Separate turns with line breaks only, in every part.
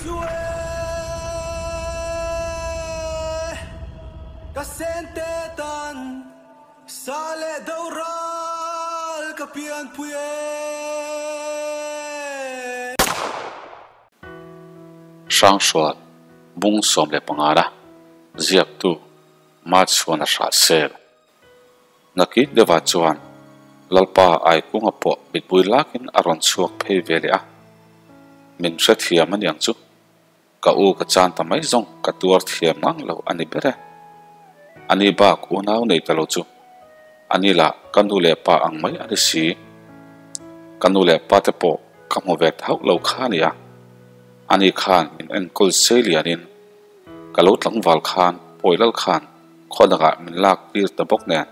Chu e ka sente tan sa leh do ral ka pianpui e.
Hrangsual bung 15 na ziaktu Machhuana Hrahsel. Nakin deuhah chuan Lalpa Aikunga pawh mitmui lakin a rawn chhuak phei ve leh a, min hrethiam aniang chu ka u ka chan ta mai zawng ka tuar thiam ngang lo a ni ber e. Ani bak unau nei ta lo chu ani lah ka nu leh pa ang mai a ni si. Ka nu leh pa te pawh ka hmu ve ta hauh lo kha a nia. Ani khan min enkawl sei lianin ka lo tlangval khan Pawilal khan Khaw dangah min lak tir ta bawk nen,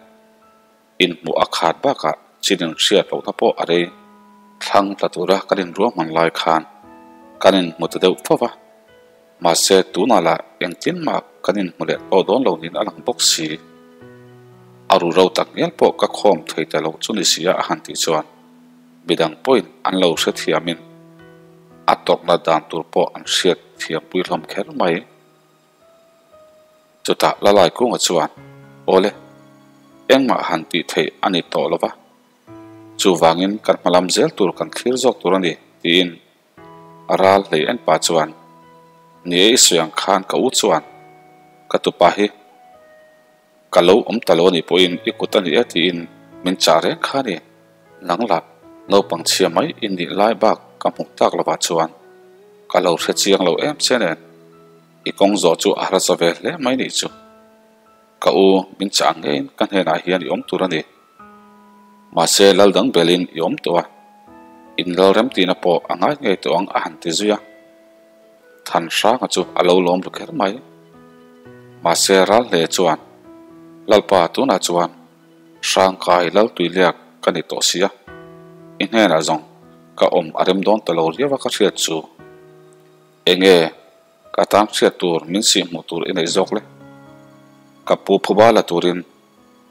inhmuh a khat bakah chin in hriat lohna pawh a rei. Thlang tla tura kan inruahman lai khan kan inhmu ta deuh fo va, mahse tunah lah engtin mah kan inhmu leh tawh dawn lo niin a lang bawk si. A ru ro tak ngial pawh ka khawm thei ta lo chu ni sia a han tih chuan midang pawhin an lo hrethiamin a tawrhna dan tur pawh an hriat thiampui hlawm kher mai. Chutah Lalai Kunga chuan, Awle, engmah han tih theih a ni tawh lo va, chuvangin kan hmalam zel tur kan thlir zawk tur a ni, tiin a ral hlei en pah chuan, Ni e i sawi ang khan ka u chuan ka tupa hi ka lo awm ta lo a nih pawhin i kut a ni e tiin min chah reng kha a ni. Nang lah naupang chhia mai i nih lai bak ka hmuh tak lovah chuan ka lo hre chiang lo em che nen. I kawng zawh chu a harsa ve hle mai nih chu. Ka u, min chah ngeiin ka hnenah hian i awm tur a ni. Mahse, lal dang belin i awm tawh a, in lal remtihna pawh a ngai ngei tawh ang a han ti zui a. Than hranga chu a lo lawm ru kher mai. Mahse, ral hle chuan, Lalpa, tunah chuan Hrangkai lal tuiliak ka ni tawh sia, i hnenah zawng ka awm a rem dawn ta lo riau a ka hriat chu. Enge ka tan hriat tur min sih hmuh tur i nei zawk le? Ka pu phuba la turin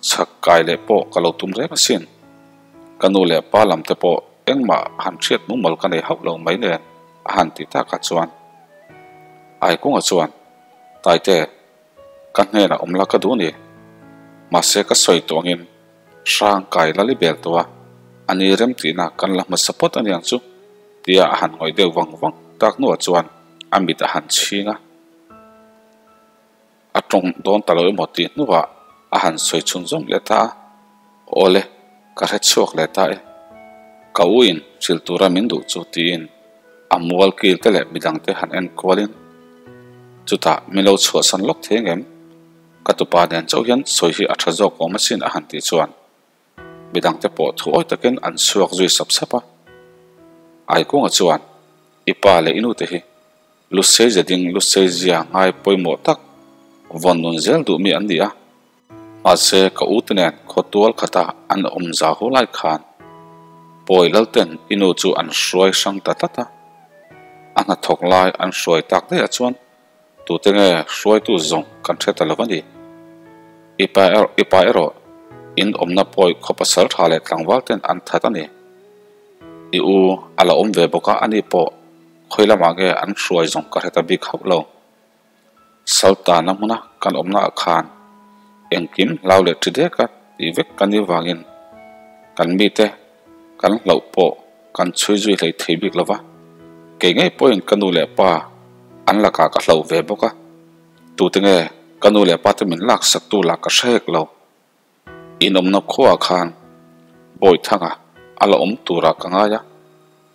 chhak kai leh pawh ka lo tum reng asin. Ka nu leh pa lam te pawh engmah han hriat mumal ka nei hauh lo mai nen a han ti takah chuan Aikunga chuan Taite ka hnenah awm la ka duh ni. Mahse ka sawi tawh angin hrang kai la li bel tawh a, a ni rem tihna kan la hmasa phawt aniang chu tia a han ngawih deuh vang vang tak hnuah chuan a mit a han chhing a. A tawng dawn ta lo emaw tih hnuah a han sawi chhun zawm leh ta a, Awle, ka hre chhuak leh ta e. Ka u in hrilh tura min duh chu tiin a mual kil te leh midang te han en kualin chutah min lo chhuahsan lawk thei ang em? Ka tupa nen chauh hian sawi hi a tha zawk awm asin a han tih chuan midang te pawh thu awi takin an chhuak zui sap sap a. Aikunga chuan i pa leh i nute hi Lusei zeding Lusei zia ngai pawimawh tak vawn nun zel duh mi an ni a. Mahse ka u te nen khawtual khata an awm za hu lai khan Pawi Lalten i nu chu an hruai hrang ta tlat a, a hnathawk lai an hruai tak daih ah chuan tute nge hruaitu zawng kan hre ta lo a ni. I pa i pa erawh in awmna pawi khaw pasal tha leh tlangval ten an that a ni. I u a la awm ve bawk a, ani pawh khawi lamah nge an hruai zawng ka hre ta bik hauh lo. Saltana hmuna kan awmna ah khan engkim hlau leh ṭi dek a tih vek ka ni vangin kan mite kan hlauh pawh kan chhui zui hlei thei bik lo va, kei ngei pawhin ka nu leh pa an lakah ka hlauh ve bawk a, tute nge ka nu leh pa te min laksak tu lah ka hre hek lo. Inawmna khuaah khan Bawithanga a la awm turah ka ngai a,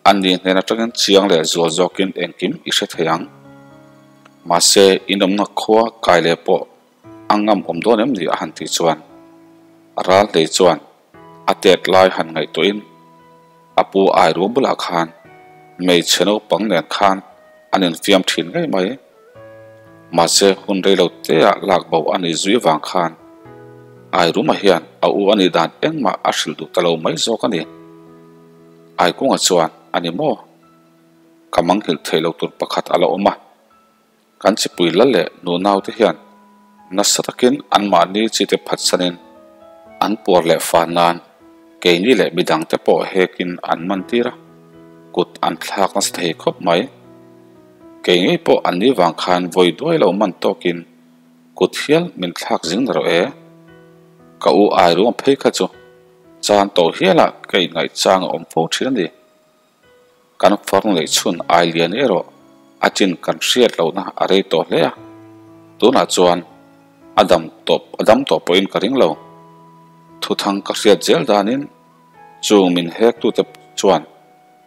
a ni hnen atangin chiang leh zual zawkin engkim i hre thei ang. Mahse, inawmna khua kai leh pawh a ngam awm dawn em ni a han tih chuan ral hlei chuan a tet lai han ngaihtuahin a pu Airu bulah khan hmeichhe naupang nen khan an infiam thin ngei mai. Mahse, hun rei lo teah lak bo a nih zui avang khan Airuma hian a u a nih dan engmah a hrilh duh ta lo mai zawk a ni. Aikunga chuan, A ni maw? Ka manghilh theih lo tur pakhat a la awm a. Kan chipui lal leh nunau te hian nasa takin anmahni chite phatsanin an puar leh fan nan keini leh midang te pawh hekin an man tir a, kut an thlak nasa thei khawp mai. Kei ngei pawh an ni vang khan vawi duai lo man tawkin kut hial min thlak zing rawh e. Ka u ai ruang phei kha chu chan tawh hialah ka inngaihchang a awm fo thin a ni. Kan farnu neih chhun ai lian erawh a chin kan hriat lohna a rei tawh hle a, tunah chuan a dam tawh a dam tawh pawhin ka ring lo. Thuthang ka hriat zel danin chung min hektute chuan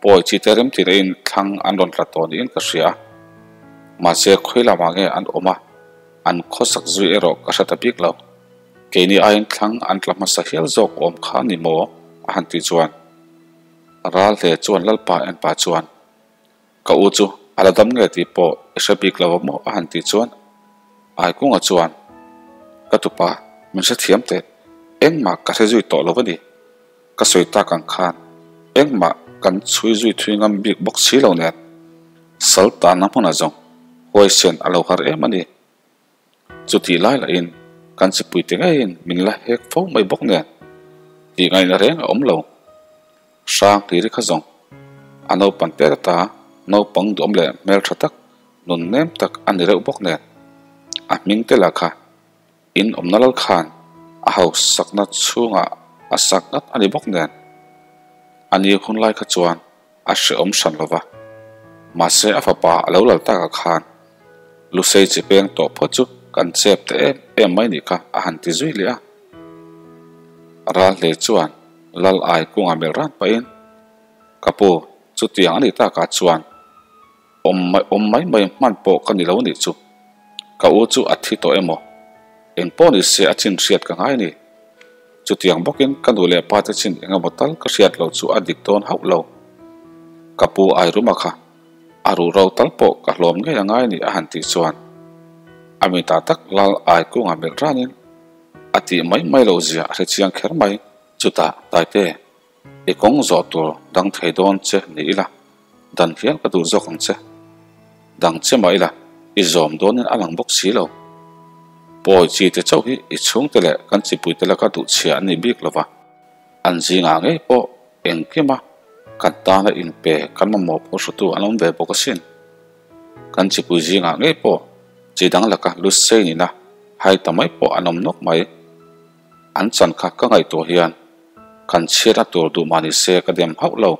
pawi chi te rem tirhin thlang an rawn tla tawh niin ka hria a, mahse khawi lamah nge an awm a, an khawsak zui erawh ka hre ta bik lo. Keini aiin thlang an tla hmasa hial zawk awm kha ni maw? a han tih chuan ral hle chuan Lalpa en pah chuan Ka u chu a la dam nge tih pawh i hre bik lo a maw? a han tih chuan Aikunga chuan Ka tupa min hrethiam teh, engmah ka hre zui tawh lo a ni. Ka sawi tak ang khan engmah kan chhui zui thui ngam bik bawk si lo nen sal tanna hmunah zawng huaisen a lo har em a ni. Chutih lai lahin kan chipuite ngeiin min la hek fo mai bawk nen tih ngaihna reng a awm lo. Hrang hliri kha zawng a naupan te ta naupang duhawm leh hmeltha tak nun nem tak a ni reuh bawk nen a hming te lah kha In awmna lal khan a hausakna chhungah a sak ngat a ni bawk nen, a ni hun lai kha chuan a hrehawm hran lo va. Mahse a fapa a lo lal takah khan Lusei chi peng tawh phawt chu kan chep ta em em mai nih kha a han ti zui leh a. Ral hle chuan lal ai kungah melh ran pahin, Ka pu, chutiang a nih takah chuan Awm mai awm mai mai hman pawh ka ni lo nih chu. Ka u chu a thi tawh emaw? Eng pawh ni se a chin hriat ka ngai ni. Chutiang bawkin ka nu leh pa te chin eng emaw tal ka hriat loh chu a dik dawn hauh lo. Ka pu Airuma kha a ruh ro tal pawh ka hlawm ngei a ngai ni a han tih chuan a mitah tak lal Aikunga melh ranin a tih mai mai loh zia a hre chiang kher mai. Chutah Taite I kawng zawh tur dang thei dawn che ni ila, dan hial ka duh zawk ang che. Dang che mah ila, i zawm dawnin a lang bawk si lo. Pawi chi te chauh hi i chhungte leh kan chipuite laka duh chhia an ni bik lo va, an zingah ngei pawh engkima kan tana inpe kan mamawh pawh hrutu an awm ve bawk asin. Kan chipui zingah ngei pawh chi dang laka lu sei nihna hai ta mai pawh an awm nawk mai. An chan kha ka ngaihtuah hian kan chhiatna tur duh mah ni se ka dem hauh lo.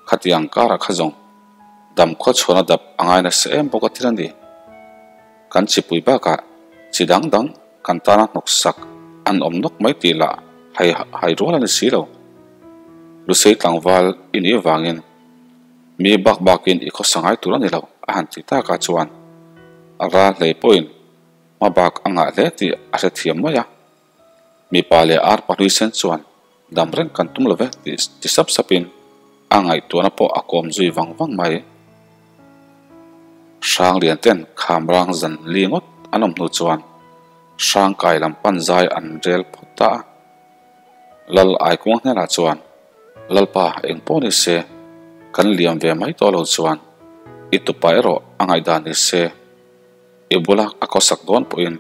Khatiang karah kha zawng dam khaw chhuahna dap a ngai nasa em bawk a thil a ni. Kan chipui bakah chi dang dang kan tana hnawk sak an awm nawk mai tih lah hai hai rual a ni si lo. Lusei tlangval i nih vangin mi bak bakin i khawsa ngai tur a ni lo a han ti takah chuan ral hlei pawhin hma bak a ngah hle tih a hrethiam mai a. Mipa leh ar pahnih sen chuan dam reng kan tum lo ve tih ti sap sapin a ngaihtuahna pawh a kawm zui vang vang mai. Hranglian ten khamrang zan li ngawt an awm hnu chuan Hrangkai lam pan zai an rel phawt ta a. Lal Aikuang hnenah chuan, Lalpa eng pawh ni se, kan liam ve mai tawh lo chuan i tupa erawh a ngaihdan ni se. I bula a khawsak dawn pawhin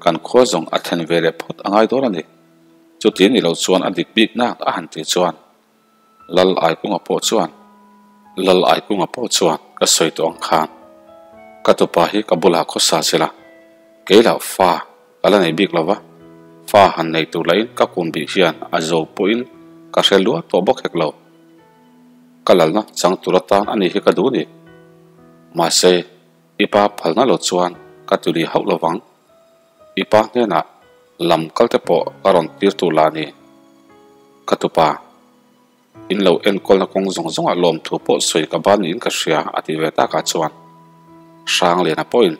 kan khua zawng a thlen ve leh phawt a ngai dawn a ni. Chuti ni lo chuan a dik bik nak a han tih chuan Lal Aikunga pawh chuan Lal Aikunga pawh chuan ka sawi tawh ang khan ka tupa hi ka bulah khawsa sela kei lah fa ka la nei bik lo va, fa han nei tur lahin ka kum bih hian a zo pawhin ka hre luah tawh bawk hek lo. Ka lalna chang tur atan a ni hi ka duh ni. Mahse. I pa phalna lo chuan ka tuli hauh lo vang. I pa hnenah lam kal te pawh ka rawn tir tur lah ni. Ka tupa, in lo enkawlna kawng zawng zawngah lawmthu pawh sawi ka ban niin ka hria a ti ve takah chuan Hrangliana pawhin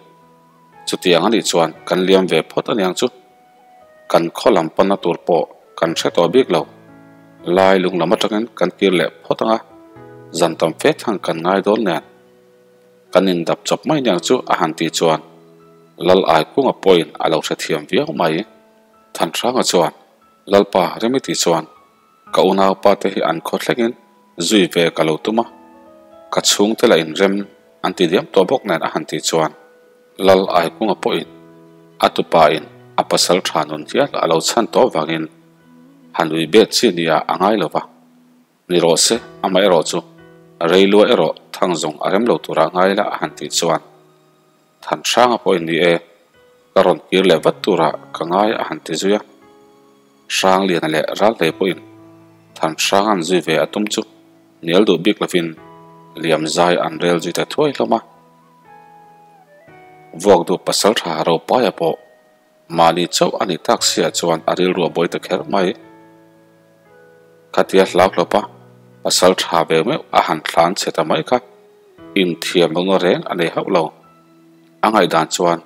chutiang a nih chuan kan liam ve phawt aniang chu. Kan khaw lam panna tur pawh kan hre tawh bik lo. Lai lung lam atangin kan kir leh phawt anga zan tam fe thang kan ngai dawn nen. Kan indap chawp mai niang chu a han tih chuan Lal Aikunga pawhin a lo hrethiam viau mai. Thanhranga chuan Lalpa rem i tih chuan ka unaupa te hi an khaw thlengin zui ve ka lo tum a, ka chhungte lah inrem an ti diam tawh bawk nen a han tih chuan Lal Aikunga pawhin a tupa in a pasal tha nun hial a lo chhan tawh vangin han ui bet chi nia a ngai lo va. Ni rawh se, amaherawh chu rei lua erawh thang zawng a rem lo turah ngai la a han tih chuan Thanhranga pawhin ni e, ka rawn kir leh vat turah ka ngai a han ti zui a. Hrangliana leh Ralhlei pawhin Thanhranga'n zui ve a tum chu hnial duh bik lovin liam zai an rel zui ta thuai hlawm a. Vuakduh pasaltha Ropaia pawh mahni chauh a nih tak siah chuan a rilru a buai ta kher mai. Khatia hlau hlawpa pasaltha ve meuh a han thlan chhe ta mai kha inthiam lohna reng a nei hauh lo. A ngaihdan chuan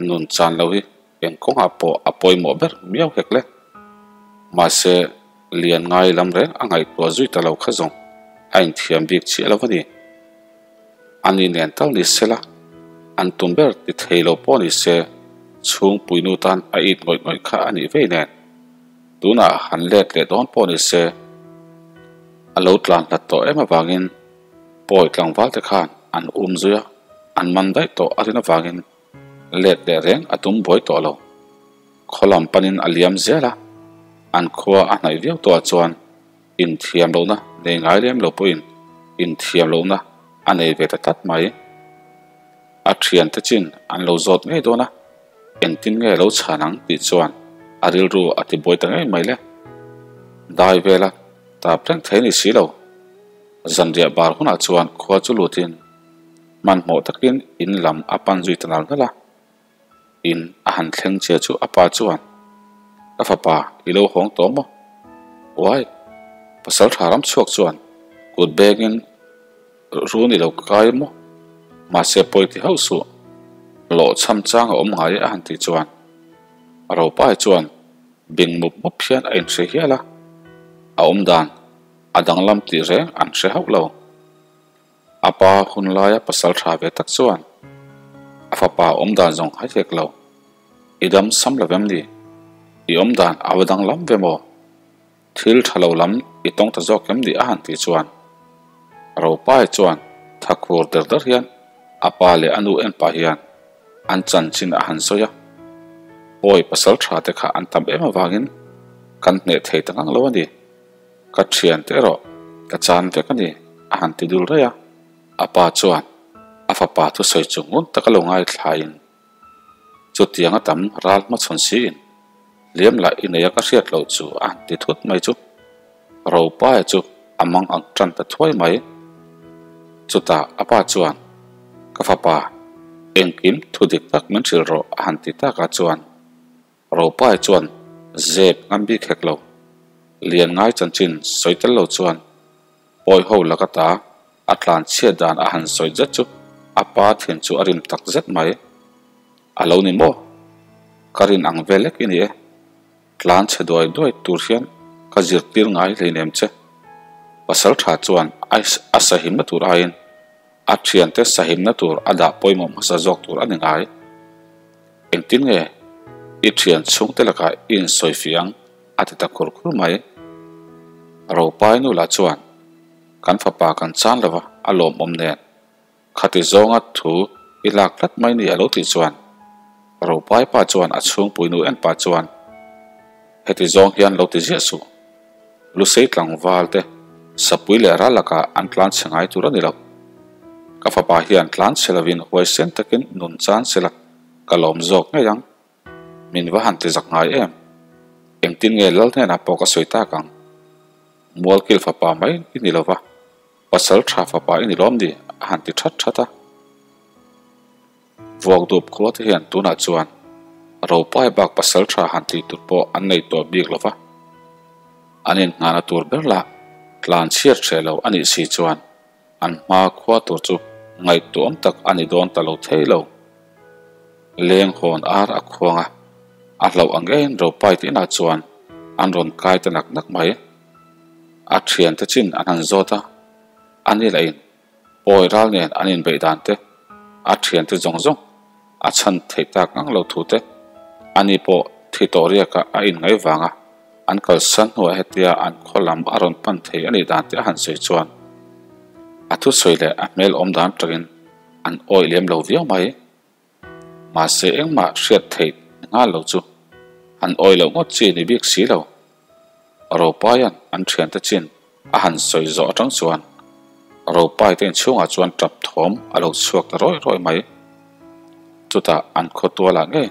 nun chan lo hi eng kawngah pawh a pawimawh ber miau hek le. Mahse, lian ngai lam reng a ngaihtuah zui ta lo kha zawng a inthiam bik chiah lo a ni. A ni nen tal ni se la, an tum ber ti thei lo pawh ni se, chhungpuinu tan a it ngawih ngawih kha a nih vei nen. Tunah han let leh dawn pawh ni se, a lo tlan hlat tawh em avangin pawi tlangval te khan an um zui a, an man daih tawh a rin avangin let leh reng a tum buai tawh lo. Khaw lam panin a liam zel a, an khua a hnaih viau tawhah chuan inthiam lohna nei ngai lem lo pawhin inthiam lohna a nei ve ta tlat mai. A thiante chin an lo zawt ngei dawn a, engtin nge lo chhan ang tih chuan a rilru a ti buai ta ngei mai le. Dai vela tap reng thei ni si lo. Zanriah bar hunah chuan khua chu lutin hmanhmawh takin in lam a pan zui ta nal nal a. In a han thleng che chu a pa chuan, Ka fapa, i lo hawng tawh maw? Uai! Pasal tha ram chhuak chuan kut bengin run i lo kai maw? Mahse pawi ti hauh suh, hlawh chham chang a awm ngai e a han tih chuan Ropai chuan bing mup mup hian a inhre hial a, a awm dan a danglam tih reng an hre hauh lo. A pa hun laia pasal tha ve tak chuan a fapa awm dan zawng hai hek lo. I dam sam lo vem ni? I awm dan a va danglam ve maw? Thil tha lo lam i tawng ta zawk em ni a han tih chuan Ropai chuan tha khur der der hian a pa leh a nu en pah hian an chanchin a han sawi a. Pawi pasal tha te kha an tam em avangin kan hneh thei ta ngang lo a ni. Ka thiante erawh ka chan vek a ni, a han ti dul raih a. A pa chuan a fapa thusawi chu ngun taka lo ngaithlain, Chutiang a tam ral hmachhawn siin hliam lah i nei a ka hriat loh chu a han ti thut mai chu. Ropaia chu a mang ang tan ta thuai mai. Chutah a pa chuan, Ka fapa, engkim thu dik tak min hrilh rawh a han ti takah chuan, Ropai chuan zep ngam bik hek lo. Lian ngai chanchin sawi tel lo chuan pawi ho laka ta a tlan chhiat dan a han sawi zet chu a pa thin chu a rim tak zet mai. A lo ni maw? Ka rin ang vel lek i ni e. Tlan chhe duai duai tur hian ka zirtir ngai hleinem che. Pasal tha chuan a sahimna tur aiin A thiante sahimna tur a dah pawimawh hmasa zawk tur a ni ngai. Engtin nge i thian chhungte lakah i insawi fiang? a ti ta khur khur mai. Ropai nu lah chuan, Kan fapa kan chan lova a lawmawm nen, khati zawnga thu i lak tlat mai ni a lo tih chuan, Ropai pa chuan a chhungpui nu en pah chuan, Heti zawng hian lo ti ziah suh. Lusei tlangval te sapui leh ral lakah an tlan chhe ngai tur a ni lo. Ka fapa hian tlan chhe lovin huaisen takin nun chan sela ka lawm zawk ngei ang. Min va han ti zak ngai em? Engtin nge lal hnenah pawh ka sawi tak ang? Mualkil fapa mai i ni lova, pasal tha fapa i ni lawm ni? a han ti that that a. Vuakdup khua te hian tunah chuan Ropai bak pasal tha han tih tur pawh an nei tawh bik lo va, an inhnahna tur ber lah tlan chhiat hreh lo a nih si chuan an hma khua tur chu ngaihtuahawm tak a ni dawn ta lo thei lo. Leng hawn ar a khuang a, a hlauh ang ngeiin Ropai te inah chuan an rawn kai ta nak nak mai. A thiante chin an han zawt a, a ni lahin Pawi ral nen an inbeih dan te, a thiante zawng zawng a chhan theih tak ngang lo thu te, ani pawh thi tawh riaka a inngaih vanga an kalsan hnuah hetia an khaw lam a rawn pan thei a nih dan te a han sawi chuan a thusawi leh a hmel awm dan tangin an awih lem lo viau mai. Mahse engmah hriat theih nghal lo chu an awih loh ngawt chi ni bik si lo. Ropaia'n an thiante chin a han sawi zawh atang chuan. Ropai te inchhungah chuan tap thawm a lo chhuak ta rawi rawi mai. Chutah an khawtualah ngei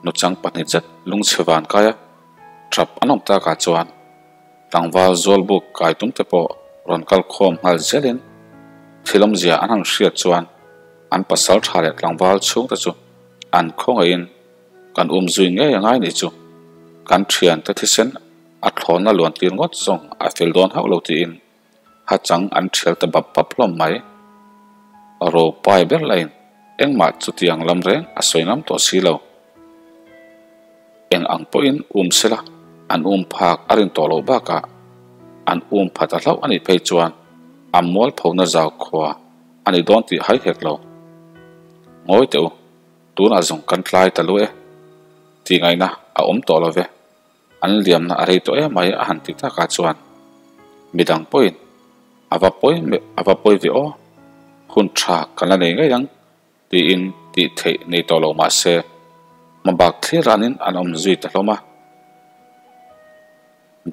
nuchang pahnih zet lungchhe van kai a tap an awm takah chuan tlangval zawlbuk kai tum te pawh rawn kal khawm nghal zelin thil awmzia an han hriat chuan an pasal tha leh tlangval chhungte chu an khawngaihin kan um zui ngei a ngai nih chu kan thiante thisen a thlawnna luan tir ngawt zawng a fel dawn hauh lo tiin ha chang an thial ta bap bap hlawm mai. Ropai ber lahin engmah chutiang lam reng a sawi ngam tawh si lo. Eng ang pawhin um sela an um phak a rin tawh loh bakah an um phat a hlauh a nih phei chuan a mualphona zau khua a ni dawn tih hai hek lo. Ngawi teh u, tunah zawng kan tlai ta lu e. Tih ngaihna a awm tawh lo ve. An liamna a rei tawh em mai a han ti takah chuan midang pawhin a va pawi a va pawi ve aw, hun tha kan la nei ngei ang tiin tih theih nei tawh lo mah se hmabak thlir ranin an awm zui ta hlawm a.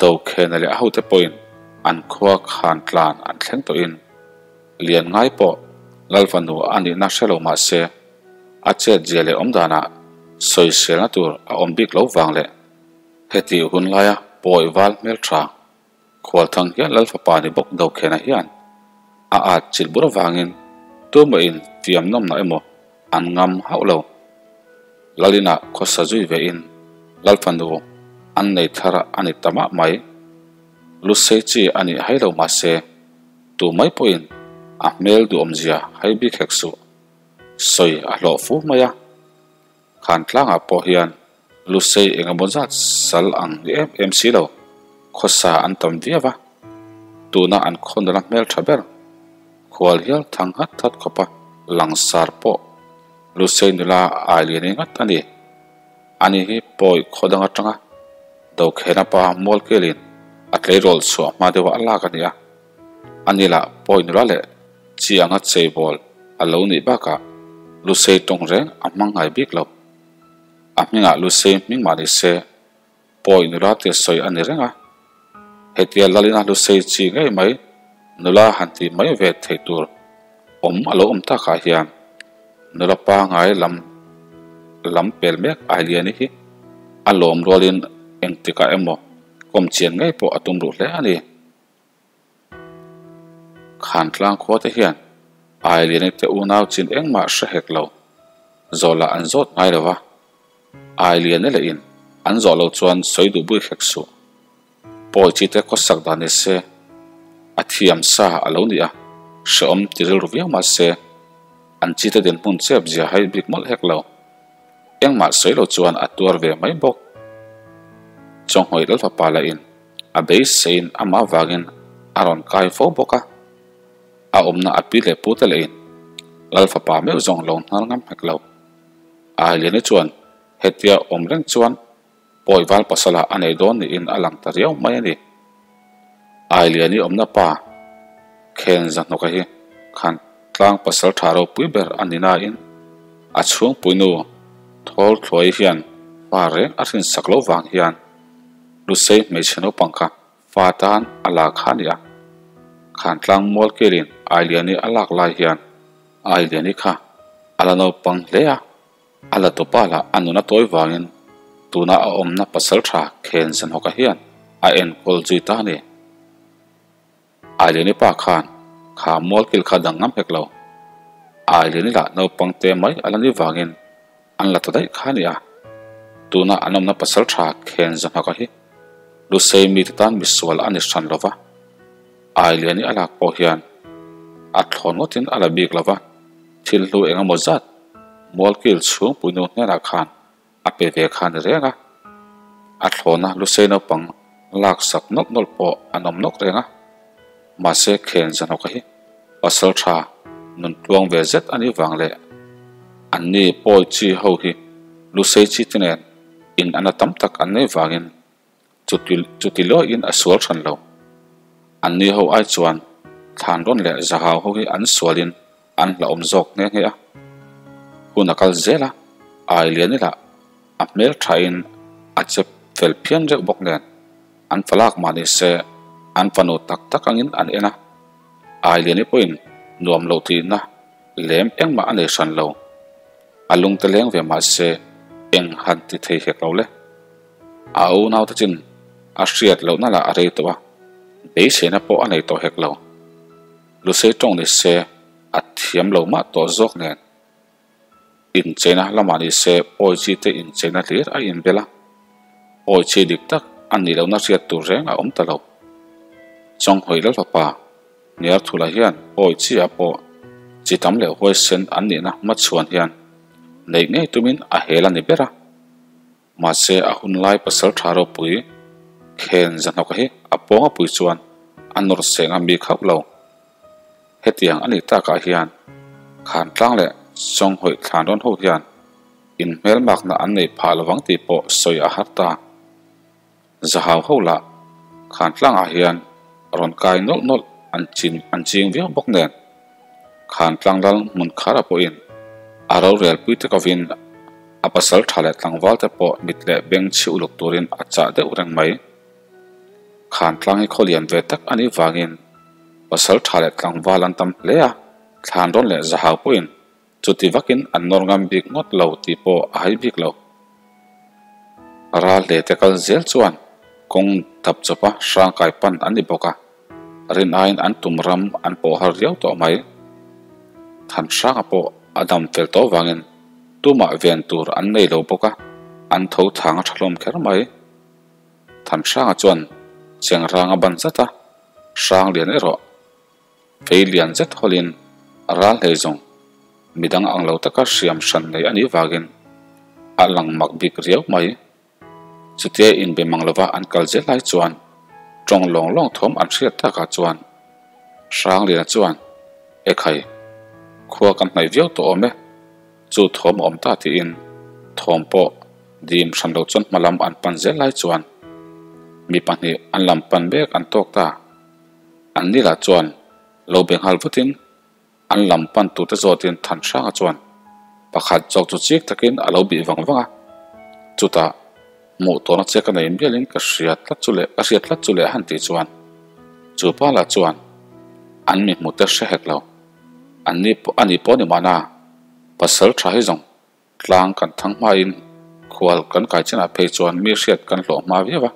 Dokhena leh a hote pawhin an khua khan tlan an thleng tawhin lian ngai pawh Lalfanu a nihna hre lo mah se a chet zia leh awm danah sawiselna tur a awm bik lo vang leh heti hun laia pawi val hmel tha Khualthang hian Lalfapa ni bawk Dokhena hian a at chilh bur avangin tumahin fiam nawmna emaw an ngam hauh lo. Lalina khawsa zui vein Lalfanu an nei thar a ni ta mah mai. Lusei chi a nih hai lo mahse tu mai pawhin a hmel duhawmzia hai bik hek suh. Sawi a hlawh fu mai a. Khan tlangah pawh hian Lusei engemaw zat sal ang ni em em si lo, khawsa an tam viau a, tuna an khaw nula hmel tha ber khual hial thang nghat that khawpa langsar pawh Lusei nula ai lian i ngat a ni. Ani hi pawi khaw dang atanga Dokhena pa Mualkelin a tleirawl chhuah hma deuha a lak a ni a, ani lah pawi nula leh chi anga cheibawl a lo nih bakah Lusei tawng reng a hmang ngai bik lo. A hmingah Lusei hming mah ni se, pawi nula tia sawi a ni reng a. Hetia Lalina Lusei chi ngei mai nula han ti mai ve theih tur awm a lo awm takah hian nula pangai lam lam pel mek Ailiani hi a lawm rualin engtikah emaw kawm chian ngei pawh a tum ruh hle a ni. Khantlang khua te hian Ailiani te unau chin engmah hre hek lo zawhlah an zawt ngai lo va, Ailiani leh in an zawh lo chuan sawi duh bui hlek suh. Pawi chi te khawsak dan ni se a thiam sa a lo ni a, hrehawm ti rilru viau mah se an chi te dinhmun chep zia hai bik mawlh hek lo. Engmah sawi lo chuan a tuar ve mai bawk. Chawnghawih Lalfapa lah in a beiseiin amah vangin a rawn kai fo bawk a, a awmna a pi leh pu te lehin Lal fapa meuh zawng lo hnar ngam hek lo. Ailiani chuan hetia awm reng chuan pawi val pasala a nei dawn niin a lang ta riau mai a ni. Ailiani awmna pa Khen Zahnawka hi khan tlang pasal tha ropui ber a ni nain a chhungpuinu Thawl Thluai hian fa reng a hrinsak lo vang hian Lusei hmeichhe naupang kha fa tan a la kha a ni a. Khantlang mual kelin Ailiani a lak lai hian Ailiani kha a la naupang hle a, a la tawpa lah a nun a tawi vangin tuna a awmna pasal tha Khen Zanhawka hian a enkawl zui ta a ni. Ailiani pa khan kha mual kil kha dang ngam hek lo. Ailiani lah naupang te mai a la ni vangin an la ta daih kha a ni a. Tuna an awmna pasal tha Khen Zahnaka hi Lusei mite tan misual a ni hran lo va, Ailiani a lak pawh hian a thlawn ngawtin a la bik lo va, thil hlu eng emaw zat mual kil chhungpuinu hnenah khan a pe ve kha a ni reng a, a thlawna Lusei naupang laksak nawlh nawlh pawh an awm nawk reng a, mahse Khen Zahnawka hi pasal tha nun tluang ve zet a nih vang leh anni pawi chi ho hi Lusei chi te nen in ana tam tak an nei vangin chuti chuti lawiin a sual hran lo. Anni ho ai chuan thlan rawn leh zahau ho hi an sualin an hlauhawm zawk nghe nghe a. Hun a kal zel a, Ailiani lah a hmel thain a chep fel phian reuh bawk nen an falak mah ni se an fanu tak tak angin an en a. Ailiani pawhin nuam loh tihna lem engmah a nei hran lo. A lungte leng ve mah se eng han ti thei hek lo le. A unaute chin a hriat lohna lah a rei tawh a, beiseina pawh a nei tawh hek lo. Lusei tawng ni se a thiam lo mah tawh zawk nen. Incheina lamah ni se pawi chi te incheina hlir a inbel a, pawi chi dik tak a nih lohna hriat tur reng a awm ta lo. Chawnghawi Lalfapa Hniarthula hian pawi chi ah pawh chi tam leh huaisen an nihna hmachhuan hian neih ngei tumin a hel a ni ber a. Mahse a hun lai pasal tha ropui khen zahnawk hi a pawng a pui chuan a nawr seng a mi khauh lo. Hetiang a nih takah hian Khantlang leh Chawnghawih thlan rawn ho hian inhmelmakna an nei phah lovang tih pawh sawi a har ta. Zahau ho lah Khantlangah hian rawn kai nawlh nawlh an chin an ching viau bawk nen Khantlang lal hmun khara pawhin a rorel pui te kovin a pasal tha leh tlangval te pawh mit leh beng chhi uluk turin a chah deuh reng mai. Khantlang hi khaw lian ve tak a nih vangin pasal tha leh tlangval an tam hle a, Thlanrawn leh Zahau pawhin Chuti vakin an nawr ngam bik ngawt lo tih pawh a hai bik lo. Ral hle te kal zel chuan kawng dap chawpa hrangkai pan an ni bawk a, rin aiin an tum ram an pawh har riau tawh mai. Than hranga pawh a dam fel tawh vangin tumah ven tur an nei lo bawk a, an tho thang a tha hlawm kher mai. Than hranga chuan chengrang a ban zat a, hrang lian erawh Fei lian zet hawlin a ral hlei zawng midang ang lo taka hriam hran nei a nih vangin a lang mak bik riau mai. Chutia inbe mang lova an kal zel lai chuan tawng lawng lawng thawm an hriat takah chuan Hrangliana chuan, Ekhai, khua kan hnaih viau tawh awm e, chu thawm a awm ta tiin thawm pawh dim hran lo chuan hmalam an pan zel lai chuan mi pahnih an lam pan mek an tawk ta. An ni lah chuan lo be nghal vutin an lam pan turte zawtin Thanhranga chuan pakhat zawk chu chik takin a lo bih vang vang a, chutah hmuh tawhna che ka nei mialin ka hria tlat chu leh ka hriat tlat chu leh a han tih chuan chupa lah chuan an mi hmute hre hek lo, an ni a ni pawh ni mahna pasal tha hi zawng Tlang kan thang hmain khual kan kai chinah phei chuan mi hriat kan hlawh hma viau a,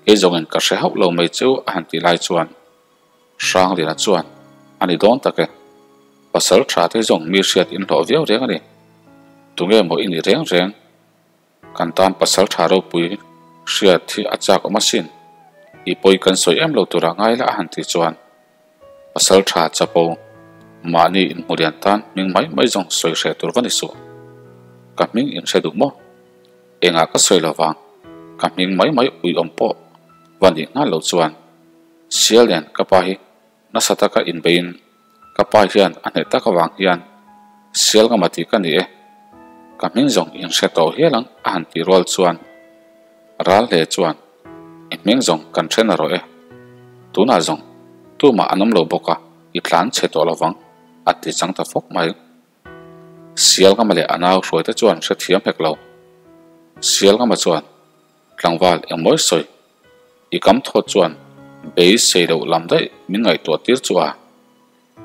kei zawngin ka hre hauh lo mai chu a han tih lai chuan Hrangliana chuan a ni dawn tak e, pasal tha te zawng mi hriat in hlawh viau reng a ni, tunge maw i nih reng reng, kan tan pasal tha ropui hriat hi a chak awm asin, i pawi kan sawi em lo turah ngai la a han tih chuan. Pasal tha chapo, mahni inhmu lian tan hming mai mai zawng sawi hreh tur va ni suh. Ka hming in hre duh maw? Engah ka sawi lo vang, ka hming mai mai uiawm pawh va nih nghal lo chuan sial nen ka pa hi nasa taka inbeiin ka pa hian a hneh tak avang hian sial ngama tih ka ni e, ka hming zawng in hre tawh hial ang a han tih rual chuan Ral hle chuan i hming zawng kan then a rawh e, tunah zawng tumah an awm lo bawk a, i tlan chhe tawh lo vang, a ti chang ta fawk mai. Sialngama leh a nau hruaite chuan hrethiam hek lo. Sialngama chuan tlangval engmawi sawi, i kam thawt chuan beisei loh lam daih min ngaihtuah tir chu a,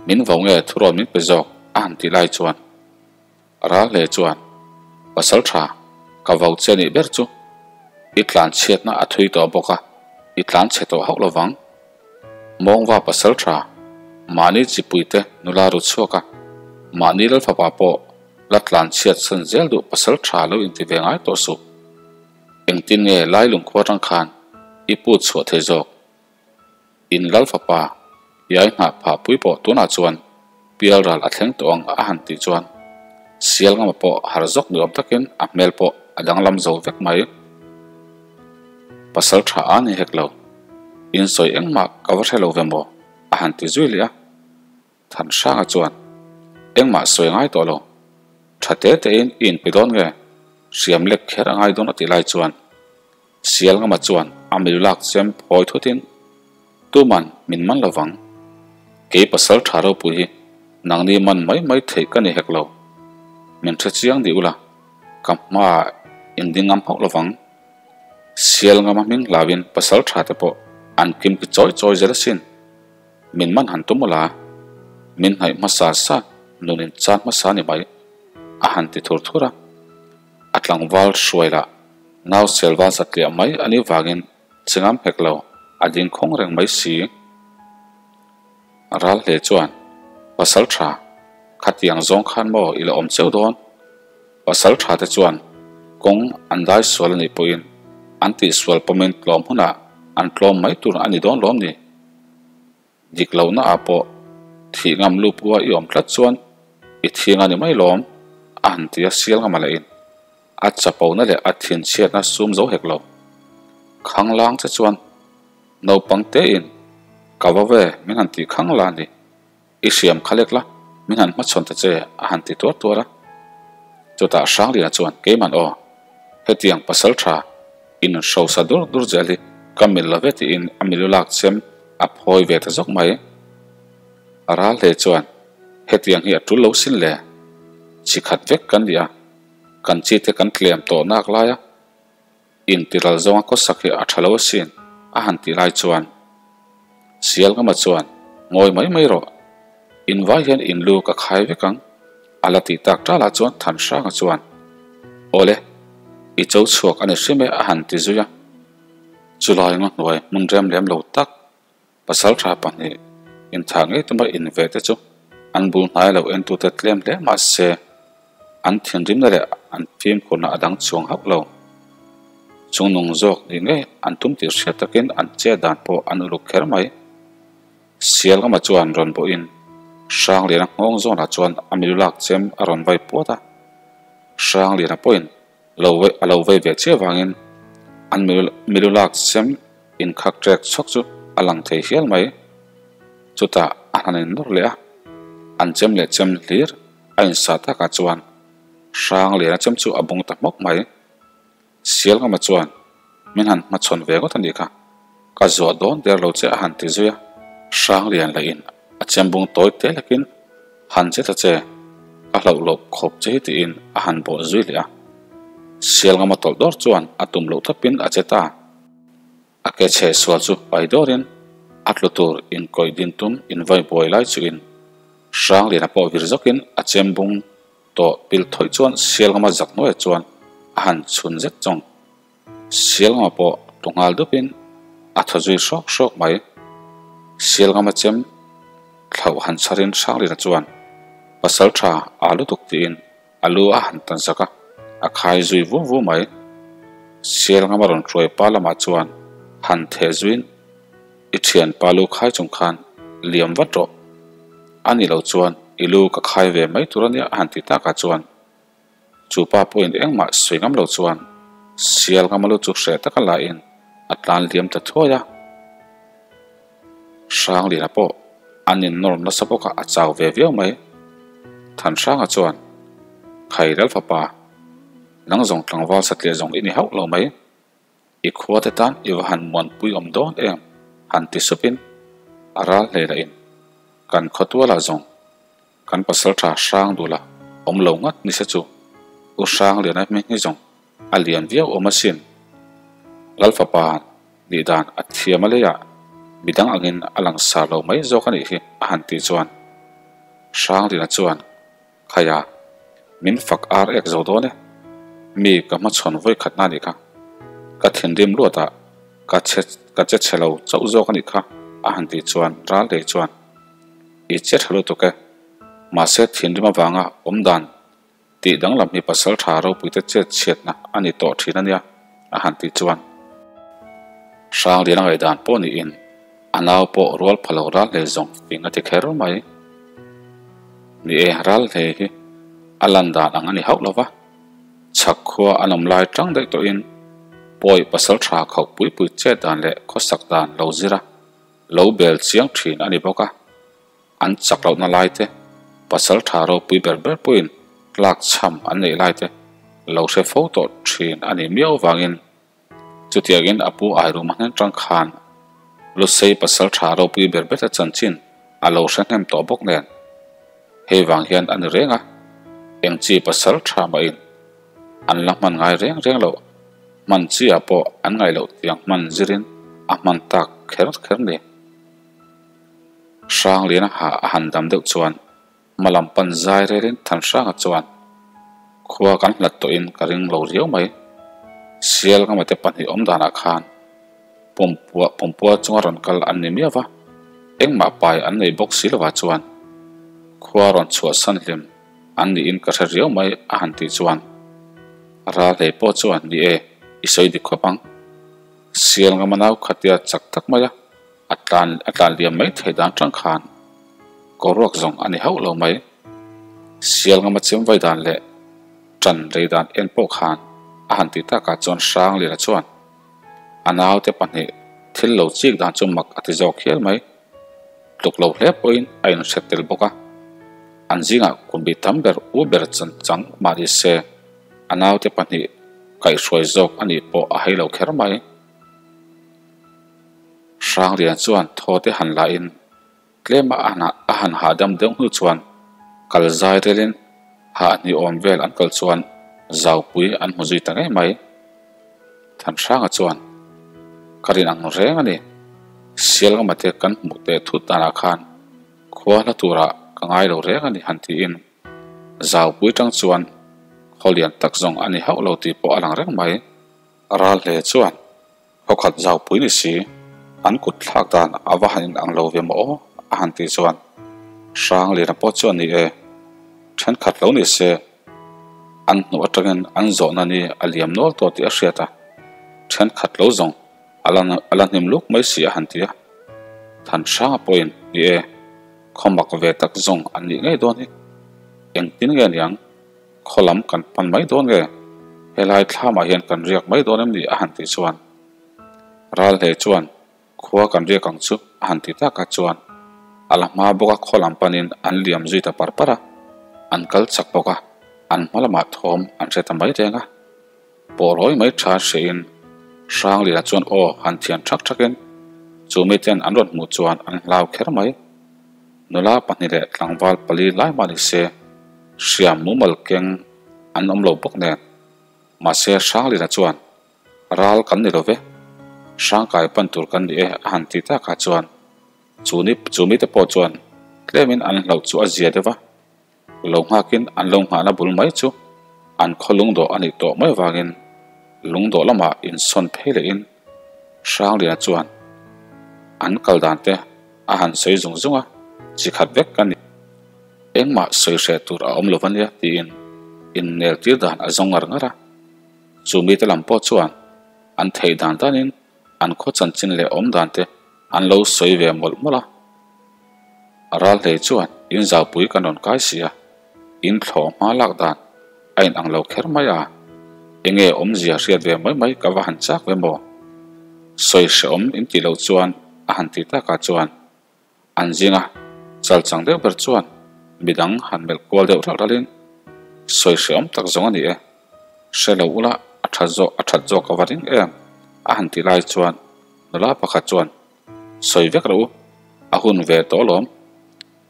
min vo nge thurawn min pe zawk a han tih lai chuan Ral hle chuan, Pasal tha, ka vau che nih ber chu. I tlan chhiatna a thui tawh bawk a, i tlan chhe tawh hauh lovang. Mawngva pasal tha, mahni chipuite nula ru chhuak a, mahni lalfapa pawh la tlan chhiat san zel duh pasal tha lo inti ve ngai tawh suh. Engtin nge lai lungkhua atang khan i put chhuah thei zawk? In lal fapa iai nghah phah pui pawh tunah chuan pial ral a thleng tawh ang a han tih chuan sial ngama pawh har zawk ni awm takin a hmel pawh a danglam zo vek mai. Pasal tha a ni hek lo, in sawi engmah ka va hre lo ve maw a han ti zui leh a. Thanhranga chuan engmah sawi ngai tawh lo, tha te tein i inpe dawn nge hriam lek kher a ngai dawn a tih lai chuan Sialngama chuan a mei lak chem phawi thutin, Tuman min man lo vang. Kei pasal tha ropui hi nangni man mai mai theih ka ni hek lo. Min hre chiang dih ula, ka hmaah in ding ngam hauh lo vang. Sialngama hming hlauin pasal tha te pawh an kim ki chawi chawi zel asin. Min man han tum ula, min hnaih hmasa sa nun in chan hmasa ni mai, a han ti thur thur a. A tlangval hruai lah nau selval satliah mai a nih vangin che ngam hek lo, a ding khawng reng mai si. Ral hle chuan, Pasal tha, khatiang zawng khan maw i la awm cheu dawn? Pasal tha te chuan kawng an dai sual a nih pawhin an tihsual pawmin tlawm hunah an tlawm mai tur a ni dawn lawm ni? Dik lohna ah pawh thih ngam lu pua i awm tlat chuan i thing a ni mai lawm, a han ti a sial ngam a la in. A chapona leh a thinchhiatna sum zo hek lo. Khanglang che chuan naupang tein ka va ve min han tih khang la a ni. I hriam kha lek la, min han hmachhawn ta che a han ti tuar tuar a. Chutah Hrangliana chuan Keiman aw, hetiang pasal tha in hrosa dur dur zel hi ka mil lo ve tiin a milu lak chem a phawi ve ta zawk mai. Ral hle chuan hetiang hi a tul lo sin le, chi khat vek kan ni a, kan chi te kan tlem tawh nak lai a, Intiral zawnga khawsak hi a tha lo asin, a han tih lai chuan Sialngama chuan, Ngawi mai mai rawh, in vai hian in lu ka khai vek ang, a la tih tak talah chuan Thanhranga chuan, Awle, i cho chhuak a ni hrim e, a han ti zui a. Chulai ngaw hnuai hmun rem lem lo tak, Pasaltha pahnih inthah ngei tuma inve te chu an bul hnai lo entute tlem hle mah se an thinrimna leh an fimkhurna a dang chuang hauh lo. Chungnung zawk ni ngei an tum tih hriat takin an che dan pawh an uluk kher mai. Sialngama chuan rawn bawhin Hrangliana nghawng zawnah chuan a milu lak chem a rawn vai puat a. Hrangliana pawhin lo a lo vei ve chiah vangin an milu lak chem inkhak trek chhawk chu a lang thei hial mai. Chutah a han innawr leh a, an chem leh chem hlir a insah takah chuan hrang liana chem chu a bung ta hmawk mai. Sialngama chuan min han hmachhawn ve ngawt a nih kha, ka zuah dawn der lo che a han ti zui a. Hrang lian lahin a chem bung tawi te lekin han che ta che, ka hlauh loh khawp che hi tiin a han bawh zui leh a. Sialngama tawlh dawr chuan a tum loh tawpin a che ta. A ke chhe sual chu pai dawrin a tlu tur inkawih din tum invai buai lai chuin Hrangliana pawh vir zawkin a chem bung tawh pil thawih chuan Sialngama zak hnuaiah chuan a han chhun zet chawng. Sialngama pawh tlu nghal dupin a thaw zui hrawk hrawk mai. Sialngama chem thlauh han chharin Hrangliana chuan pasal tha aa lutuk tiin A lu a han tan zak a, a khai zui vu vu mai. Sialngama rawn hruai pa lamah chuan han theh zuiin, I thian pa lu khai chung khan liam vat rawh. A nih loh chuan i lu ka khai ve mai tur a nia a han ti takah chuan chu pa pawhin engmah sawi ngam lo chuan Sialngama lu chu hreh taka lahin a tlan liam ta thuai a. Hrangliana pawh an innawr nasa bawk a, a chau ve viau mai. Thanhranga chuan, Khai Lalfapa, nang zawng tlangval satliah zawng i ni hauh lo mai. I khua te tan i va han muanpui awm dawn em? han ti supin a ral hlei lah in, Kan khawtualah zawng kan pasaltha hrang duhlah awm lo ngat ni se chu U Hrangliana hming hi zawng a lian viau awm asin. Lalfapa nih dan a thiam a leiah midang angin a lang sar lo mai zawk a nih hi a han tih chuan Hranglina chuan Khaia, min fak ar ek zo dawn e, mi ka hmachhawn vawi khatna a nih kha, ka thinrim luatah ka che ka che chhe lo chauh zawk a nih kha a han tih chuan Ralrei chuan I che tha lutuk e, mahse thinrim avanga awm dan Tih danglam hi pasal tha ropuite chet chhiatna a ni tawh thin a nia, a han tih chuan Hranglian a ngaihdan pawh niin a nau pawh rual pha lo ral hle zawng fing a ti kher mai. Ni e, ral hle hi a lan dan ang a ni hauh lo va, chhak khua an awm lai tang daih tawhin pawi pasal tha khauh pui pui chet dan leh khawsak dan lo zir a, lo bel chiang thin a ni bawk a. An chak lohna lai te, pasal tha ropui ber ber pawhin tlak chham an neih lai te lo hre fo tawh thin a nih miau avangin chutiangin a pu Airuma hnen tang khan Lusei pasal tha ropui ber ber te chanchin a lo hre hnem tawh bawk nen hei vang hian a ni reng a, eng chi pasal tha mahin an la hman ngai reng reng loh, hman chi ah pawh an ngaih loh tiang hman zirin a hman tak kher kher ni. Hrangliana ha a han dam deuh chuan hma lam pan zai relin Thanhranga chuan khua kan hlat tawhin ka ring lo riau mai. Sial ngamate pahnih awm danah khan Pumpua Pumpua chunga rawn kal an ni miau va, engmah pai an nei bawk si lovah chuan khua rawn chhuahsan hlim an niin ka hre riau mai a han tih chuan ral hlei pawh chuan ni e, i sawi dik khawp ang. Sial ngama nau khatia chak tak mai a, a tlan a tlan liam mai thei dan tang khan kawruak zawng a ni hauh lo mai. Sial ngama chem vai dan leh tan lei dan en pawh khan a han tih takah chuan Hrangliana chuan A naute pahnih thil lo chik dan chu mak a ti zawk hial mai. Tluk lo hle pawhin a inhre tel bawk a. An zingah kumbi tam ber u ber chan chang mah ni se, a naute pahnih kaihhruai zawk a nih pawh a hei lo kher mai. Hranglian chuan thaw te han la in Tlema a han hahdam deuh hnu chuan kal zai relin hahni awm vel an kal chuan zaupui an hmu zui ta ngei mai. Thanhranga chuan, Ka rin ang reng a ni. Sialngama te kan hmuh teh thut danah khan khua hla turah ka ngai lo reng a ni han tiin zaupui tang chuan khaw lian tak zawng a ni hauh lo tih pawh a lang reng mai. Ral hle chuan Khawkhat zaupui ni si, an kut thlak dan a va han inang lo ve maw aw? a han tih chuan Hrangliana pawh chuan ni e, thenkhat lo ni se, an hnuh atangin an zawhna ni a liam nual tawh tih a hriat a, thenkhat lo zawng a la a la hnim luk mai si a han ti a. Thanhranga pawhin ni e, khawmak ve tak zawng an nih ngei dawn hi, engtin nge niang? Khaw lam kan pan mai dawn nge? Helai thlamah hian kan riak mai dawn em ni? a han tih chuan Ral hle chuan khua kan riak ang chu a han ti takah chuan a la hma bawk a khaw lam panin an liam zui ta par par a, an kal chak bawk a, an hma lamah thawm an hre ta mai reng a. Pawhrawi mai tha hrehin Hrangliana chuan aw han thian thak thakin chu miten an rawn hmuh chuan an hlau kher mai. Nula pahnih leh tlangval pali lai mah ni se, hriam mumal keng an awm lo bawk nen. Mahse Hranglina chuan, Ral kan ni lo ve, Hrangkai pan tur kan ni e a han ti takah chuan chu ni chu mite pawh chuan tlemin an hlauh chu a zia deuh va, lo nghakin an lo nghahna bul mai chu an khaw lungdawh a nih tawh mai vangin lungdawh lamah insawn phei lehin Hranglina chuan an kal dan te a han sawi zung zung a, chi khat vek ka ni. Engmah sawi hreh tur a awm lo va nia tiin innel tir dan a zawng ngar ngar a. Chu mite lam pawh chuan an theih dan danin an khaw chanchin leh awm dan te an lo sawi ve mawlh mawlh a. Ral hlei chuan in zaupui kan rawn kai si a, in thlawh hma lak dan a inang lo kher mai a, enge awmzia hriat ve mai mai ka va han chak ve maw? Sawi hrehawm in tih loh chuan a han ti takah chuan an zinga chal chang deuh ber chuan midang han melh kual deuh ralh ralhin sawi hrehawm tak zawng a ni e, hre lo ula a tha zawk a that zawk ka va ring em a han ti lai chuan nula pakhat chuan sawi vek rawh u, a hun ve tawh alawm.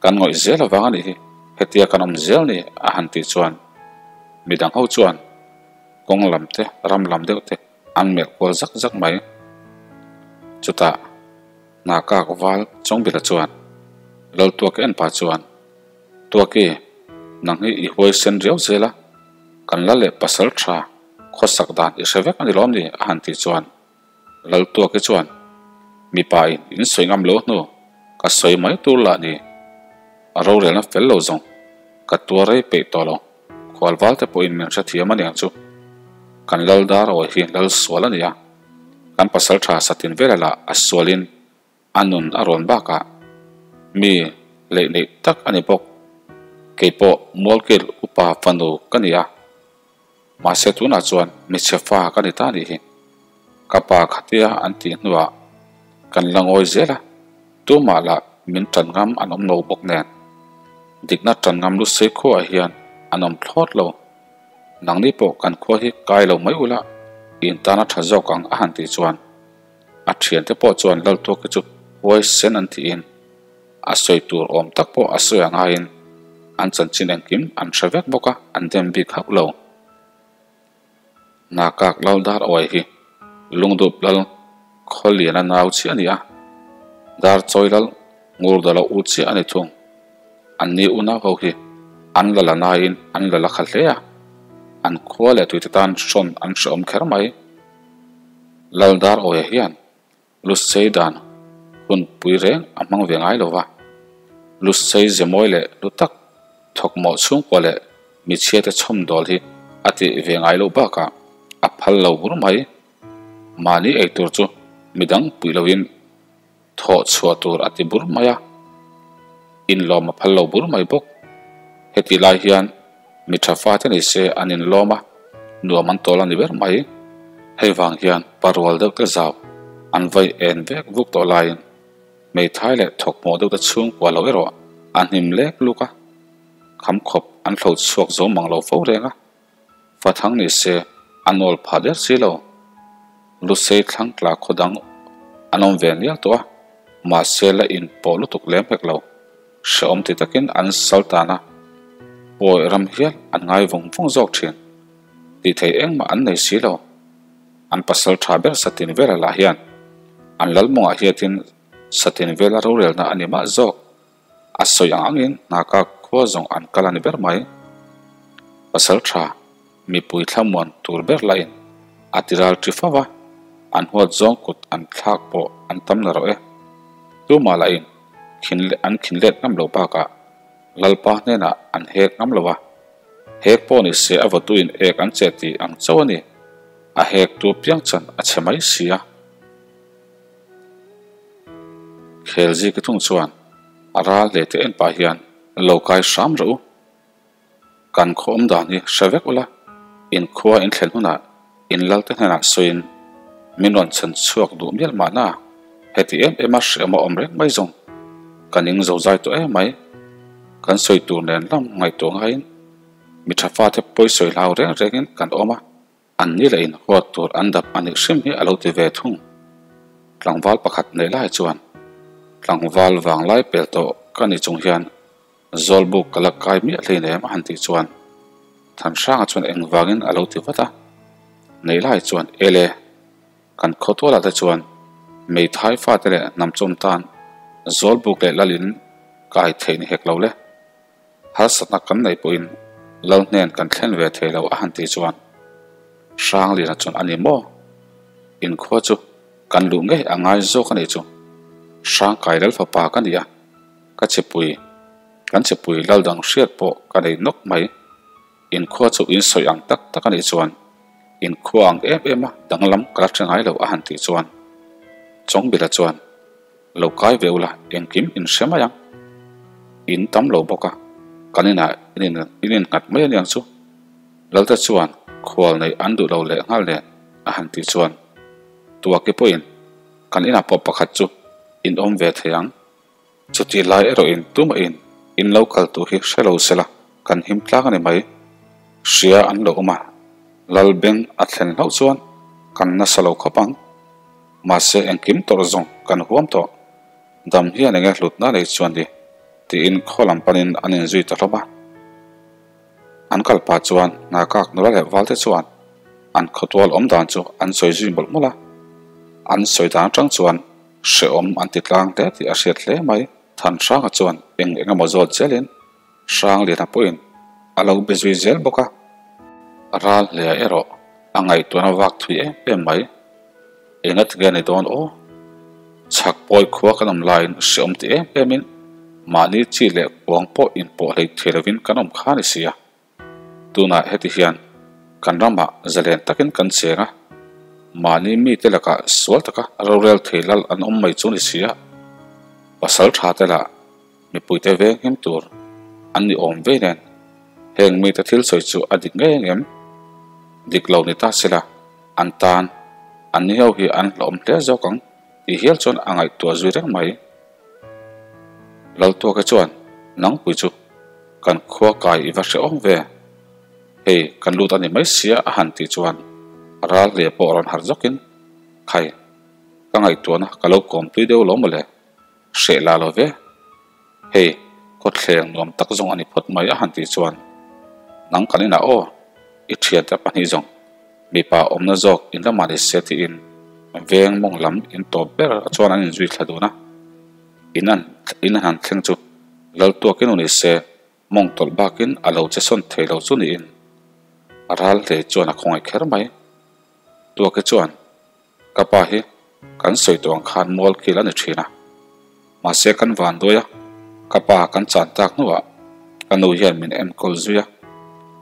Kan ngawih zel avang a nih hi, hetia kan awm zel ni a han tih chuan midang ho chuan kawng lam te, ram lam deuh te an melh kual zak zak mai. Chutah hna kak val Chawngbila chuan Laltuaka en pah chuan, Tuaki, nang hi i huaisen riau zel a, kan la leh pasal tha khawsak dan i hre vek a ni lawm ni a han tih chuan Laltuaki chuan, Mipa in in sawi ngam lo hnu, ka sawi mai tur lah ni. A rorelna fel lo zawng, ka tuar rei peih tawh lo. Khualval te pawhin min hrethiam a niang chu. Kan lal dar awi hi lal sual a ni a, kan pasal tha satin vela lah a sualin A nun a rawn bakah mi leih neih tak a ni bawk. Kei pawh Mualkil upa fanu ka ni a, mahse tunah chuan michhe fa ka ni ta nih hi. Ka pa khatia an tih hnuah kan la ngawi zel a, tumah lah min tan ngam an awm lo bawk nen. Dikna tan ngam lusei khuaah hian an awm thlawt lo. Nangni pawh kan khua hi kai lo mai ula, in tana tha zawk ang a han tih chuan A thiante pawh chuan Laltuaka chu huai sen an tiin a sawi tur awm tak pawh a sawi angaiin an chanchin engkim an hre vek bawk a, an dem bik hauh lo. Nakak Laldar Awai hi Lungdup Lal Khawliana nau chiah a ni a, Darchawi Lal. Ngurdala u chiah a ni thung. An ni unau ho hi an la la naiin an la la kha hle a, an khua leh tuite tan hrawn an hrehawm kher mai. Laldar Awia hian Lusei dan hun pui reng a hmang ve ngai lo va, Lusei ze mawi leh hlu tak thawk mawh chhungkua leh michhiate chhawmdawl hi a tih ve ngai loh bakah a phal lo bur mai. Mahni eitur chu midang puih loin thawh chhuah tur a ti bur mai a, inlawm a phal lo bur mai bawk. Heti lai hian mi tha fate ni se an inlawm a, nuam an tawl a ni ber mai. Hei vang hian parual deuh te zau an vai en vek vuk tawh laiin hmeithai leh thawkmawh deuh te chhungkua lo erawh a hnim lek luk a, khamkhawp an hlo chhuak zo mang lo fo reng a. Fathang ni se a nawl phah der si lo. Lusei thlang tla khaw dang an awm ve nial tawh a, mahse la inpawh lutuk lem hek lo. Hrehawm ti takin an sal tan a, pawi ram hial an ngai vawng vawng zawk thin. Tih thei engmah an nei si lo. An pasal tha ber Satin Vela lah hian an lalmawngah hiatin Satin Vela rorelna a ni mah zawk. A sawi ang angin hnaka khua zawng an kal a ni ber mai. Pasal tha, mipui thlamuan tur ber lahin a ti ral ṭi fo va, an huat zawng kut an thlak pawh an tam na rawh e. Tumah lahin khin an khin let ngam lo bakah Lalpa hnenah an hek ngam lo a. Hek pawh ni se a vawtuin ek an che tih ang chauh a ni. A hek tu piang chan a chhe mai si a. Khelzi ka thung chuan a ral hle te en pah hian lo kai hram rawh u. Kan khaw awm dan hi hre vek ula, in khua in thlen hunah in lal te hnenah sawiin min rawn chhan chhuak duh mial mahna heti em em a hreawm a awm reng mai zawng ka ning zo zai tawh em mai. Kan sawi tur nen lam ngaihtuah ngaiin mi tha fate pawi sawi hlau reng rengin kan awm a. An ni leh inhuat tur an dap a nih hrim hi a lo ti ve thung. Tlangval pakhat neih lai chuan tlangval vanglai pel tawh ka ni chung hian Zawlbuk ka la kai miah hleinem a han tih chuan Thanhranga chuan engvangin a lo ti vat a. Neih lai chuan Ele, kan khawtualah te chuan Meithai fate leh hnamchawm tan Zawlbuk leh Lalin kai theih ni hek lo le. Harsatna kan nei pawhin Lal hnen kan thlen ve thei lo a han tih chuan Hrangliana chuan a ni maw? Inkhua chu kan luh ngei a ngai zawk a nih chu. Hrangkai Lal fapa ka ni a, ka chipui, kan chipui Lal dang hriat pawh ka nei nawk mai. Inkhua chu in sawi ang tak tak a nih chuan inkhua ang em em a danglam ka la hre ngai lo a han tih chuan Chawngbila chuan Lo kai ve ula, engkim in hre mai ang. In tam lo bawk a, kan inah in innghat mai aniang chu. Lalte chuan khual neih an duh lo leh nghal nen a han tih chuan Tuaki pawhin kan inah pawh pakhat chu in awm ve thei ang. Chutih lai erawhin tumahin in lo kal tur hi hre lo sela kan him tlang a ni mai. Hria an lo awm a, Lal beng a thlen hlauh chuan kan nasa lo khawp ang. Mahse engkim tawrh zawng kan huam tawh. Dam hian enge hlutna nei chuan ni tiin khaw lam panin an inzui ta hlawm a. An kal pah chuan Ngakak nula leh Valte chuan an khawtual awm dan chu an sawi zui mawlh mawlh a. An sawi dan atang chuan hrehawm an ti tlang hle tih a hriat hle mai. Thanhranga chuan eng eng emaw zawt zelin Hrangliana pawhin a lo be zui zel bawk a. Ral hlea erawh a ngaihtuahna vak thui em em mai. Enga tinge ni dawn aw? Chhak pawi khua kan awm laiin hreawm ti em emin mahni chi leh kuang pawh inpawh hlei thei lovin kan awm kha ni sia. Tunah heti hian kan ramah zalen takin kan cheng a, mahni mite lakah sual taka rorel thei lal an awm mai chu ni sia. Pasal tha te lah mipuite veng him tur an ni awm vei nen heng mite thil sawi chu a dik ngei ang em? Dik lo ni ta sela an tan an ni ho hi an hlawm hle zawk ang tih hial chuan a ngaihtuah zui reng mai. Laltuaka chuan nangpui chu kan khua kai i va hrehawm ve, hei kan lut a ni mai sia a han tih chuan ral hle pawh rawn harh zawkin khai ka ngaihtuahna ka lo kawm tui deuh lo mawle. Hreh la lo ve. Hei, khawthleng nuam tak zawng a ni phawt mai a han tih chuan, Nang kan inah aw, i thiante pahnih zawng mipa awmna zawk in lamah ni se tiin veng mawng lam in tawp ber chuan an inzui thla dun a. In an in an han thleng chu lal tuakin u ni se mawng tawlh bakin a lo che sawn thei lo chu niin ral hle chuan a khawngaih kher mai. Tuaki chuan ka pa hi kan sawi tawh ang khan mual kil a ni thin a, mahse kan van duai a, ka pa kan chan tak hnuah ka nu hian min enkawl zui a,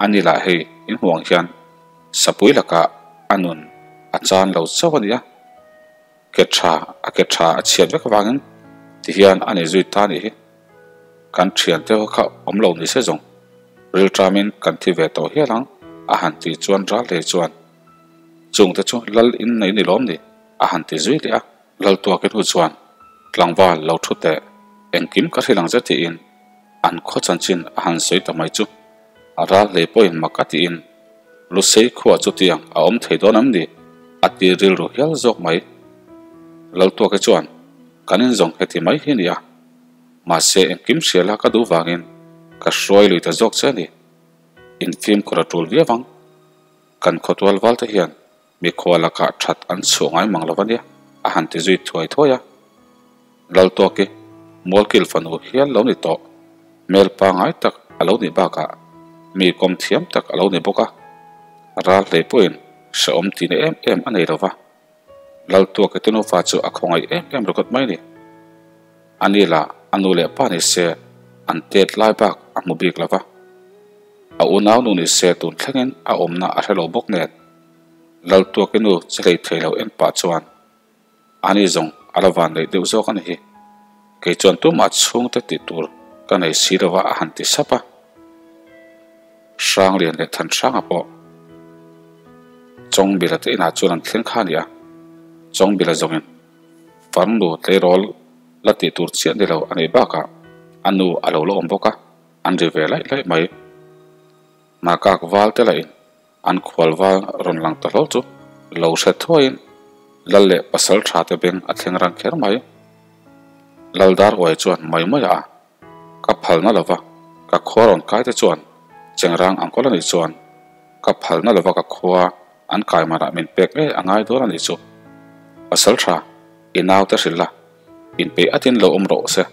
ani lah hei in hmuh ang hian sapui lakah a nun a chan lo chauh a nia, ke tha a ke tha a chhiat vek avangin ti hian a nei zui ta a nih hi, kan thiante ho kha awm lo ni se zawng rilṭamin kan thi ve tawh hial ang a han tih chuan ral hlei chuan. Chungte chu lal in nei ni lawm ni? a han ti zui leh a. Lal tuakin hu chuan tlangval lo thu teh, engkim ka hrilh ang che tiin an khaw chanchin a han sawi ta mai chu a ral hlei pawhin mak a tiin Lusei khuah chutiang a awm thei dawn em ni? a ti rilru hial zawk mai. Lal tuake chuan kan inzawng heti mai hi nia, mahse engkim hria la ka duh vangin ka hruai lui ta zawk che a ni, infimkhur a tul viau ang. Kan khawtual val te hian mikhua lakah that an chhuah ngai mang lo a nia, a han ti zui thuai thuai a. Laltawki Mualkil fanu hial lo ni tawh, hmel pangai tak a lo nih bakah mi kawm thiam tak a lo ni bawk a, ral hlei pawhin hrehawm tihna em em a nei lo va. Laltuaki te nufa chu a khawngaih em em ringawt mai ni. Ani lah a nu leh pa ni se an tet lai bak a hmu bik lo va. A unau nu ni se tun thlengin a awmna a hre lo bawk nen. Laltuaki nu che hlei thei lo en pah chuan ani zawng a la van neih deuh zawk a ni hi. Kei chuan tumah chhungte tih tur ka nei si lo va a han ti sap a. Hranglian leh Thanhranga pawh Chawngbila te inah chuan an thleng kha a ni a, Chawngbila zawngin farnu tleirawl la tih tur chiah ni lo a nih bakah a nu a lo la awm bawk a, an ri ve laih laih mai. Makak val te lahin an khual val rawn lang ta hlawl chu lo hre thuaiin Lal leh pasal tha te beng a thleng rang kher mai. Lal dar uai chuan mai mai a Ka phalna lova ka khua rawn kai te chuan chengrang ang kawl a nih chuan ka phalna lova ka khua an kai manah min pek ngei a ngai dawn a nih chu. Pasal tha, i naute hrilh la, inpeih atin lo awm rawh se.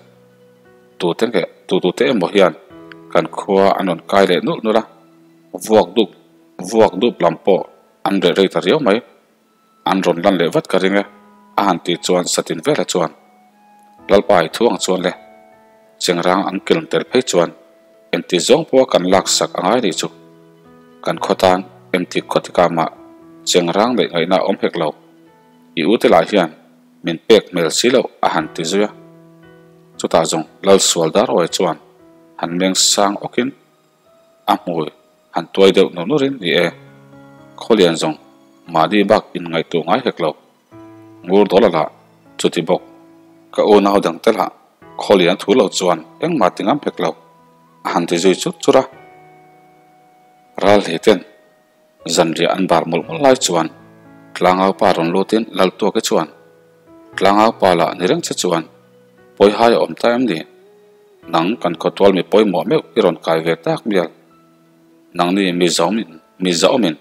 Tute nge tu tute emaw hian kan khua an rawn kai leh nulh nulh a, vuak dup vuak dup lam pawh an reh rei ta riau mai. An rawn lan leh vat ka ring e, a han tih chuan Satin vela chuan, Lalpa i thu ang chuan le, chengrang an kilm tel phei chuan engti zawng pawha kan lak sak a ngai nih chu. Kan khaw tan engti khawtikah mah chengrang neih ngaihna a awm hek lo. I ute lah hian min pek hmel si loh a han ti zui a. Chutah zawng Lalsual Darawi chuan han meng sang awkin a hmui han tuai deuh nur nurin ni e, Khawlian zawng mahni bak in ngaihtuah ngai hek lo. Ngur dawl a lah chuti bawk, ka unau dang te lah Khawlian thu lo chuan engmah ti ngam hek lo, a han ti zui chut chut a. Ral hle ten zanriah an bar mawlh mawlh lai chuan Tlangau pa rawn lutin Laltuake chuan, Tlangau pa lah ni reng che chuan pawihai a awm ta em ni? Nang kan khawtual mi pawimawh meuh i rawn kai ve tak mial. Nangni mi zaumin mi zaumin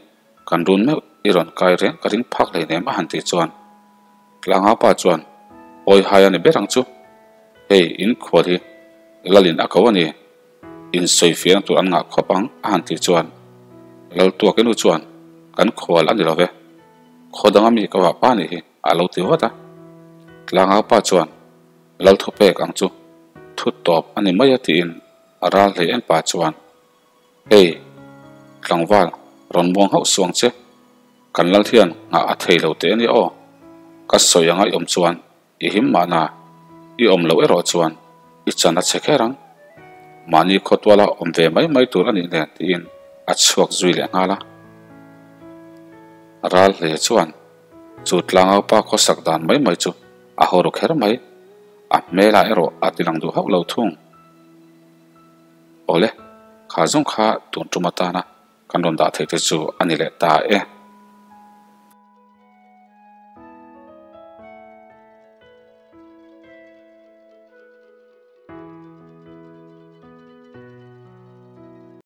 kan run meuh i rawn kai reng ka ring phak hleinem a han tih chuan Tlangau pa chuan pawihai a ni ber ang chu. Hei in khual hi Lalin a ko a ni. Insawi fiahna tur an ngah khawp ang a han tih chuan Laltuak inu chuan kan khual a ni lo ve. Khaw danga mi ka vah pa nih hi a lo ti vat a. Tlangau pa chuan Lal thu pek ang chu thu tawp a ni mai a tiin a ral hlei en pah chuan Hei tlangval rawn muang hauh suang che kan lal hian nghah a thei lo teh a nia aw ka sawi anga i awm chuan i him mahna i awm loh erawh chuan i chan a che kher ang mahni khawtuala awm ve mai mai tur a nih nen tiin a chhuak zui leh nghal a ral hle chuan chu tlangau pa khawsak dan mai mai chu A haw ru kher mai. A hmelah erawh a ti lang duh hauh lo thung. Awle, kha zawng kha tun tum atana kan rawn dah theih te chu a ni leh ta e.